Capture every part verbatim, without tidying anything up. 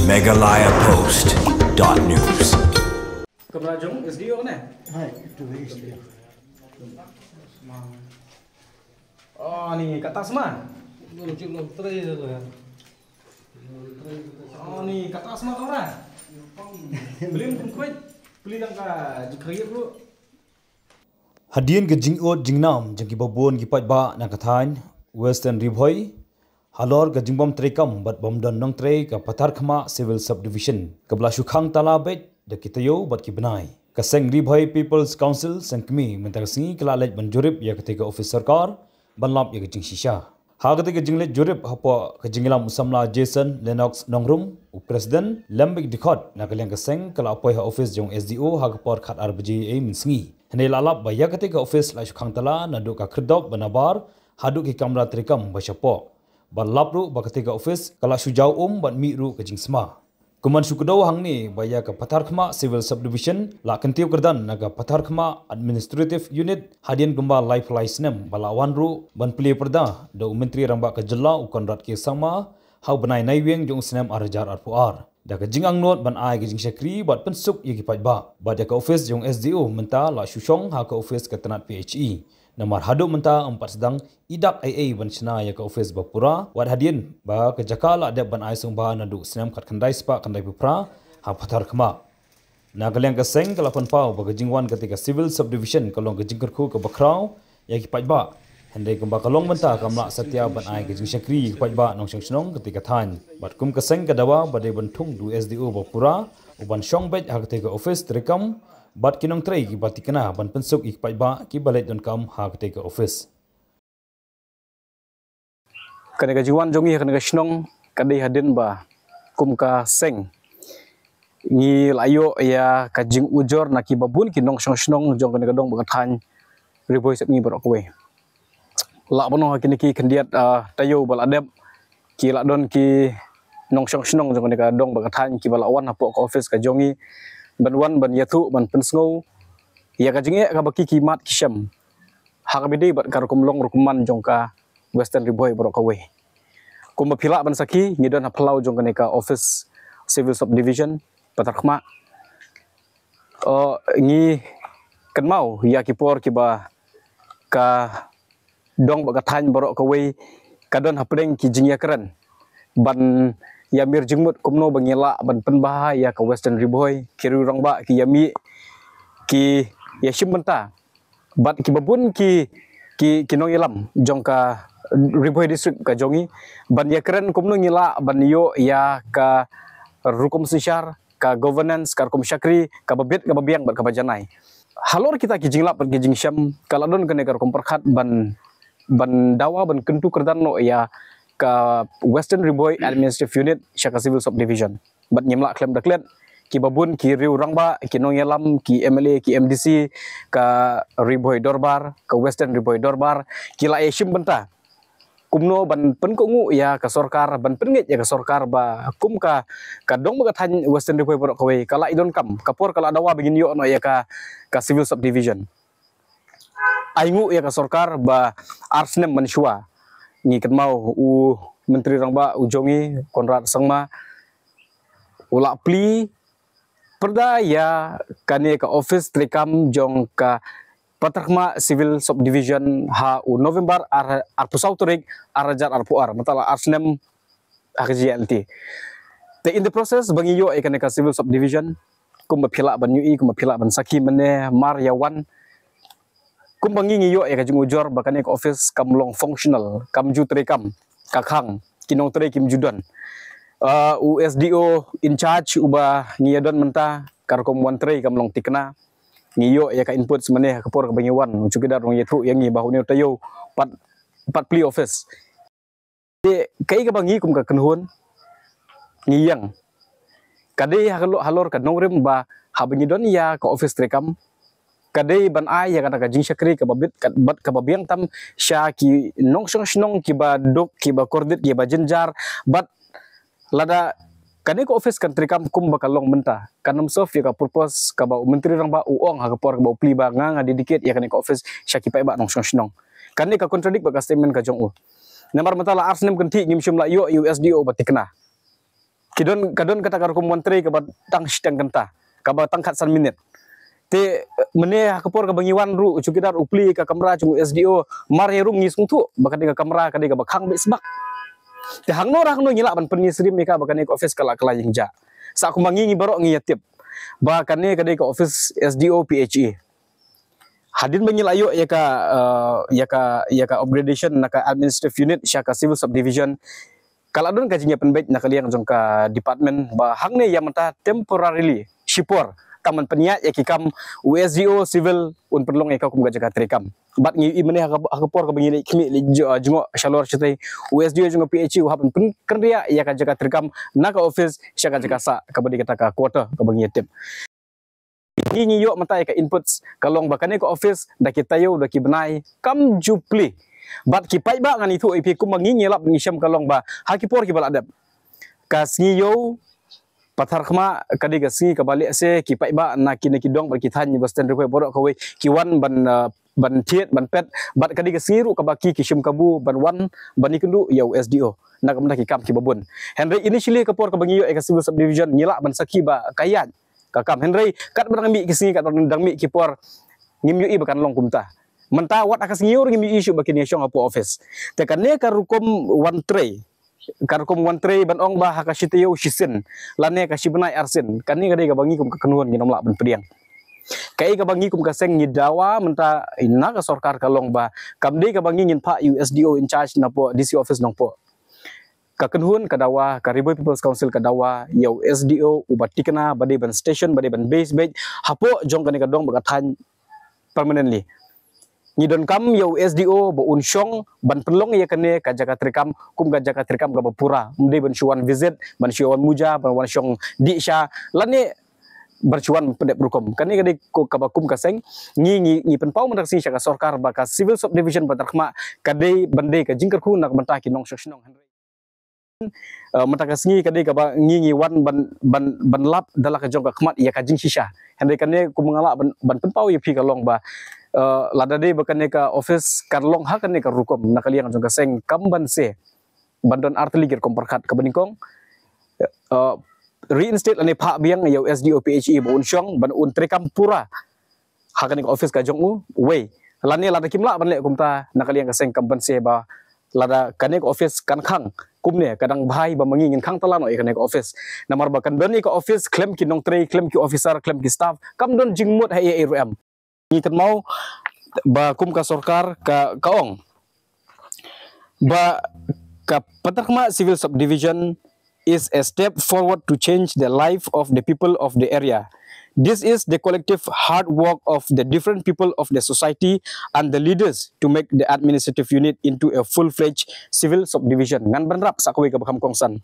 Meghalaya Post dot news. Kamra jong S D O ne? Hai, itu S D O. Oh, ni kata sma. Oh, ni kata sma kamra. Beli pun kuat. Beli dang ka jikhair bro. Hadien ka jingud jingnam jong ki babun ki paidbah na ka thaiñ Western Ri Bhoi halor ka jingbym treikam bad bym don nongtrei ka Patharkhmah Civil Subdivision, kaba la shu khang tala beit da ki taïew bad ki bnai. Ka seng Ri Bhoi People's Council seng kmie mynta ka sngi ka la leit ban jurip ïa katei ka ophis sorkar ban lap ïa ka jingshisha. Ha katei ka jingleit jurip hapoh ka jingïalam u samla Jason Lennox Nongrum, u president, lem bad ki dkhot na ka liang ka seng, ka la poi ha ophis jong S D O ha ka por khatar baje ei mynsngi. Hynrei la lap ba ïa katei ka ophis la shu khang tala naduh ka khyrdop ba nabar haduh ki kamra treikam ba shapoh. Ba lap ruh ba katei ka ophis ka la shu jaw um bad mih ruh ka jingsma. Kumban shu kdew hangne ba ïa ka Patharkhmah Civil Subdivision la kyntiew kyrdan na ka Patharkhmah Administrative Unit hadien kumba laiphew lai snem, ba la wan ruh ban plie pyrda da u Myntri Rangbah ka jylla u Conrad K Sangma ha u bnai Naiwieng jong u snem ar hajar arphew ar da ka jingangnud ban ai ka jingshakri bad pynsuk ïa ki paidbah. Bad ïa ka ophis jong S D O mynta la shu shong ha ka ophis ka tnat P H E. Namar haduh mynta ym pat sdang i dak ei ei ban shna ïa ka ophis ba pura, wat hadien ba ka jaka la dep ban ai sngewbha naduh snem khatkhyndai spah khyndaiphew phra ha Patharkhmah. Na ka liang ka seng ka la pynpaw ba ka jingwan katei ka Civil Subdivision ka long ka jingkyrkhu kaba khraw ïa ki paidbah. Hynrei kumba ka long mynta kam lah satia ban ai ka jingshakri ïa ki paidbah nongshong shnong katei ka thaiñ. Bad kum ka seng ka dawa ba dei ban thung da u S D O ba pura u ban shong beit ha katei ka ophis treikam bad ki nongtrei kiba tikna ban pynsuk ïa ki paidbah kiba leit donkam ha katei ka ophis. Kane ka jingwan jong ngi ha kane ka shnong ka dei hadien ba kum ka seng ngi la ïoh ïa ka jingujor na ki babun ki nongshong shnong jong kane ka dong bad ka thaiñ Ri Bhoi Sepngi baroh kawei. Lah ban ong ha kine ki khyndiat, ah, taïew ba la dep, ki la don ki nongshong shnong jong kane ka dong bad ka thaiñ kiba la wan hapoh ka ophis ka jong ngi ban wan ban ïathuh ban pynsngew ïa ka jingeh kaba ki ki mat ki shem ha kaba ïadei bad ka rukom long rukom man jong ka Western Ri Bhoi baroh kawei. Kumba phi lah ban sakhi, ngi don ha phyllaw jong kane ka ophis Civil Subdivision Patharkhmah. Oh, ngi kynmaw ïa ki por kiba ka dong bad ka thaiñ baroh kawei ka don hapdeng ki jingïakren ban ïamir jingmut kumno ba ngi lah ban pynbha ïa ka Western Ri Bhoi, ki riew rangbah ki ïamih, ki ïashim bynta bad ki babun ki, ki, ki nongïalam jong ka Ri Bhoi District ka jong ngi ban ïakren kumno ngi lah ban ïoh ïa ka rukom synshar, ka governance, ka rukom shakri kaba bit kaba biang bad kaba janai. Halor kita ki jinglap bad ki jingshem ka la don kane ka rukom pyrkhat ban, ban dawa ban kyntu kyrdan noh ïa ka Western Ri Bhoi Administrative Unit sha ka Civil Subdivision. Bad ngim lah khlem da klet, ki babun ki riew rangbah, ki nongïalam, ki M L A, ki M D C, ka Ri Bhoi Dorbar, ka Western Ri Bhoi Dorbar, ki la ïashim bynta kumno ban pynkohnguh ïa ka sorkar, ban pynngeit ïa ka sorkar ba kum ka, ka dong bad ka thaiñ Western Ri Bhoi baroh kawei ka la ïadon kam, ka por ka la dawa ba ngin ïoh noh ïa ka, ka Civil Subdivision. Ai nguh ïa ka sorkar ba ar snem mynshuwa ngi kynmaw u Myntri Rangbah u jong ngi Conrad Sangma u la plie pyrda ïa kane ka ophis treikam jong ka Patharkhmah Civil Subdivision ha u November ar, arphew saw tarik ar hajar arphew ar, mynta la ar snem ha ka jingïaid lynti. Te in the process ba ngi ïoh ïa kane ka Civil Subdivision, kumba phi lah ban ïohi, kumba phi lah ban sakhi mynne mar ïa wan, kumba ngi ngi ïoh ïa ka jingujor ba kane ka ophis kam long functional, kam ju treikam, ka khang, ki nongtrei kim ju don. Ah, u S D O in charge uba ngi ïa don mynta ka rukom wan trei kam long thikna. Ngi ïoh ïa ka input mynne ha ka por kaba ngi wan, u chowkidar u ïathuh ïa ngi ba une u taïew pat, pat plie ophis. Te kaei kaba ngi kum ka kynhun ngi ïeng ka dei ha ka lo-, halor ka nongrim ba haba ngi don ïa ka ophis treikam ka dei ban ai ïa kata ka jingshakri kaba bit ka, bad kaba biang tam sha ki nongshong shnong kiba duk, kiba kordit, kiba jynjar. Bad lada kane ka ophis kan treikam kumba ka long mynta, kan ym serve ïa ka purpose kaba u Myntri Rangbah u ong ha ka por kaba u plie ba nga nga dedicate ïa kane ka ophis sha ki paidbah nongshong shnong. Kane ka contradict bad ka statement ka jong u. Namar mynta la ar snem kynthih ngim shym la ïoh ïa u S D O ba thikna. Ki don, ka don kata ka rukom wan trei kaba tang shiteng kynta, kaba tang khatsan minit. Te mynne ha ka por kaba ngi wan ruh, u chowkidar u plie ïa ka kamra jong u S D O, mar ïa ruh ngi sngewthuh ba ka dei ka kamra ka dei kaba khang beit sbak. Te hangno re hangno ngi lah ban pynïasyriem ïa ka ba kane ka office ka lah, ka lah ïeng jah. Sa kumba ngi, ngi baroh ngi ïa tip ba kane ka dei ka office S D O P H E. Hadien ba ngi la ïoh ïa ka, eh, ïa ka, ïa ka upgradation na ka administrative unit sha ka civil subdivision, ka la don ka jingïapynbeit na ka liang jong ka department ba hangne ïa mynta temporarily shipor, tang ban pynïaid ïa ki kam, u S D O civil un pynlong ïa ka kum ka jaka treikam. Bad ngi ïohi mynne ha ka, ha ka por kaba ngi leit khmih, leit jngoh shalor shatei, u S D O jong ka P H E u hap ban pynkynriah ïa ka jaka treikam na ka office sha ka jaka sah kaba dei kata ka quarter kaba ngi ïa tip. Ngi, ngi ïoh mynta ïa ka inputs ka long ba kane ka office da ki taïew da ki bnai kam ju plie. Bad ki paidbah, ngan ïathuh ïa phi kumba ngi, ngi lap ngi shem ka long ba ha ki por kiba la dep, ka sngi Ïew Patharkhmah ka dei ka sngi kaba lehse ki paidbah na kine ki dong bad ki thaiñ Western Ri Bhoi baroh kawei ki wan ban, eh, ban thied ban peit, bad ka dei ka sngi ruh kaba ki, ki shim kabu ban wan ban ïakynduh ïa u S D O na ka bynta ki kam kiba bun. Hynrei initially ka por kaba ngi ïoh ïa ka civil subdivision ngi lah ban sakhi ba ka ïaid ka kam. Hynrei katba dang mih ki sngi, katba dang mih ki por, ngim ïohi ba kan long kumta. Mynta wat ha ka sngi Ïew ruh ngim ïohi shuh ba kin ïa shong hapoh office. Te kane ka rukom wan trei, ka rukom wan trei ban ong ba ha ka shi taïew shisien lane ka shi bnai arsien, kane ka dei kaba ngi kum ka kynhun ngin ym lah ban pdiang. Kaei kaba ngi kum ka seng ngi dawa mynta na ka sorkar ka long ba kam dei kaba ngi ngin phah ïa u S D O in charge napoh D C office Nongpoh. Ka kynhun ka dawa, ka Ri Bhoi People's Council ka dawa ïa u S D O uba tikna, ba dei ban station, ba dei ban base beit hapoh jong kane ka dong bad ka thaiñ permanently. Ngi donkam ïa u S D O ba un shong ban pynlong ïa kane ka jaka treikam kum ka jaka treikam kaba pura. Ym dei ban shu wan visit, ban shu wan muja, ban wan shong dih sha, lane ban shu wan pyndep rukom. Kane ka dei ko-, kaba kum ka seng ngi, ngi, ngi pynpaw mynta ka sngi sha ka sorkar ba ka civil subdivision Patharkhmah ka dei ban dei ka jingkyrkhu na ka bynta ki nongshong shnong. Eh, mynta ka sngi ka dei kaba ngi, ngi wan ban, ban, ban lap da la ka jong ka khmat ïa ka jingshisha. Hynrei kane kum nga lah ban, ban pynpaw ïa phi ka long ba, eh, lada dei ba kane ka office kan long ha kane ka rukom na ka liang jong ka seng, kam ban se ban don artylli ki rukom pyrkhat. Kaba nyngkong, eh, reinstate lane phah biang ïa u S D O P H E ba un shong ban un treikam pura ha kane ka office ka jong u. Wei, lane lada kim lah ban leh kumta na ka liang ka seng, kam ban se ba lada kane ka office kan khang kumne, ka dang bha ba ma ngi ngin khang tala noh ïa kane ka office. Namar ba kan don ïa ka office khlem ki nongtrei, khlem ki officer, khlem ki staff, kam don jingmut ha ei ei ruh em. Ngi kynmaw ba kum ka sorkar ka, ka ong ba ka Patharkhmah Civil Subdivision is a step forward to change the life of the people of the area. This is the collective hard work of the different people of the society and the leaders to make the administrative unit into a full-fledged civil subdivision. Ngan ban wrap sa kawei kaba kham kongsan.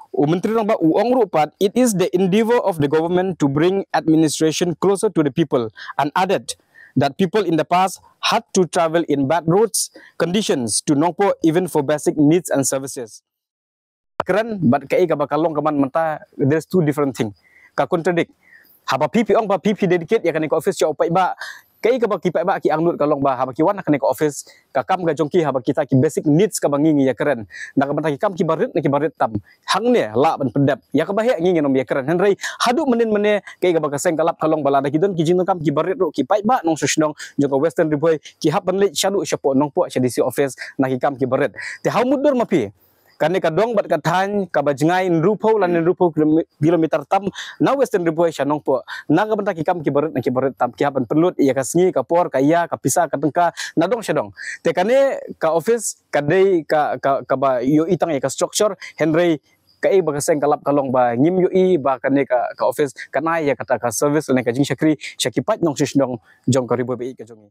U Myntri Rangbah u ong ruh pat, it is the endeavor of the government to bring administration closer to the people and added that people in the past had to travel in bad roads conditions to Nongpoh even for basic needs and services. Kren bad kaei kaba ka long ka man mynta, there's two different thing. Ka contradict. Haba phi, phi ong ba phi, phi dedicate ïa kane ka office sha u paidbah, kaei kaba ki paidbah ki angnud ka long ba haba ki wan ha kane ka office, ka kam ka jong ki haba kita ki basic needs kaba ngi, ngi ïa kren, na ka bynta ki kam kiba rit na kiba rit tam, hangne lah ban pyndep. Ïa kaba heh ngi, ngin ym ïa kren. Hynrei haduh mynnin mynne kaei kaba ka seng ka lap ka long ba lada ki don ki jingdonkam kiba rit ruh, ki paidbah nongshong shnong jong ka Western Ri Bhoi ki hap ban leit shaduh shapoh Nongpoh sha D C office na ki kam kiba rit. Te ha u mutdur ma phi, kane ka dong bad ka thaiñ kaba jngai hynriewphew lane hynriewphew kilome-, kilometer tam na Western Ri Bhoi sha Nongpoh, na ka bynta ki kam kiba rit na kiba rit tam, ki hap ban pynlut ïa ka sngi, ka por, ka ïa, ka pisa, ka tyngka na dong sha dong. Te kane ka office ka dei ka, ka, kaba ïohi tang ïa ka structure, hynrei kaei ba ka seng ka lap ka long ba ngim ïohi ba kane ka, ka office kan ai ïa kata ka service lane ka jingshakri sha ki paid nongshong shnong jong ka Ri Bhoi ba ïeit ka jong ngi.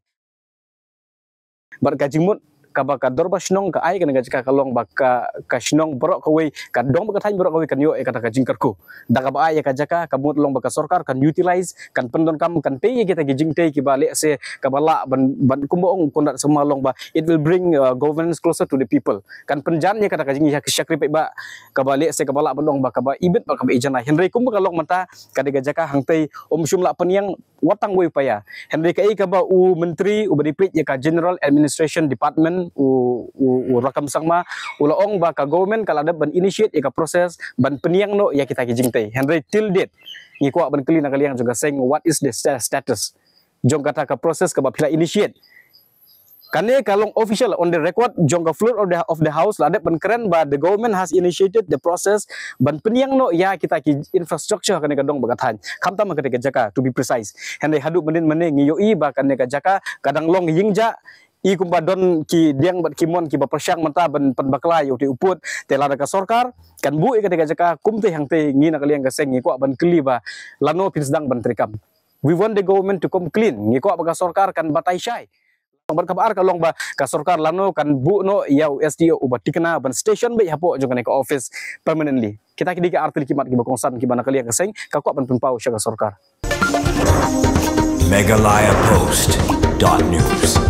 Bad ka jingmut kaba ka dorbar shnong ka ai kane ka jaka ka long ba ka, ka shnong baroh kawei, ka dong bad ka thaiñ baroh kawei kan ïoh ïa kata ka jingkyrkhu. Da kaba ai ïa ka jaka, ka mut long ba ka sorkar kan utilize, kan pyndonkam, kan tei ïa kita ki jingtei kiba lehse kaba lah ban, ban kumba ong u Conrad Sangma long ba it will bring, uh, governance closer to the people. Kan pynjan ïa kata ka jingshakri paidbah kaba lehse kaba lah ban ong ba kaba ibit bad kaba ijanai. Hynrei kumba ka long mynta, ka dei ka jaka hangtei, ym shym lah pynïeng wat tang wei u paia. Hynrei kaei kaba u Myntri uba dei peit ïa ka General Administration Department, u, u, u Rakkam Sangma u la ong ba ka government ka la dep ban initiate ïa ka process ban pynïeng noh ïa kita ki jingtei. Hynrei till date ngi kwah ban kylli na ka liang jong ka seng, what is the sta- status jong kata ka process kaba phi la initiate? Kane ka long official on the record jong ka floor of the, of the house, la dep ban kren ba the government has initiated the process ban pynïeng noh ïa kita ki infrastructure kane ka dong bad ka thaiñ, khamtam ha kane ka jaka, to be precise. Hynrei haduh mynnin mynne ngi ïohi ba kane ka jaka ka dang long ïing jah, i kumba don ki dieng bad ki mon kiba pyrshang mynta ban pynbakla ïa utei u pud. Te lada ka sorkar kan buh ïa kane ka jaka kumtei hangtei, ngi na ka liang ka seng ngi kwah ban kylli ba lano phin sdang ban treikam? We want the government to come clean. Ngi kwah ba ka sorkar kan batai shai. Bad kaba ar ka long ba ka sorkar lano kan buh noh ïa u S D O uba thikna ban station beit hapoh jong kane ka office permanently. Kita ki dei ki artylli ki mat kiba kongsan kiba na ka liang ka seng ka kwah ban pynpaw sha ka sorkar. Meghalaya Post dot news.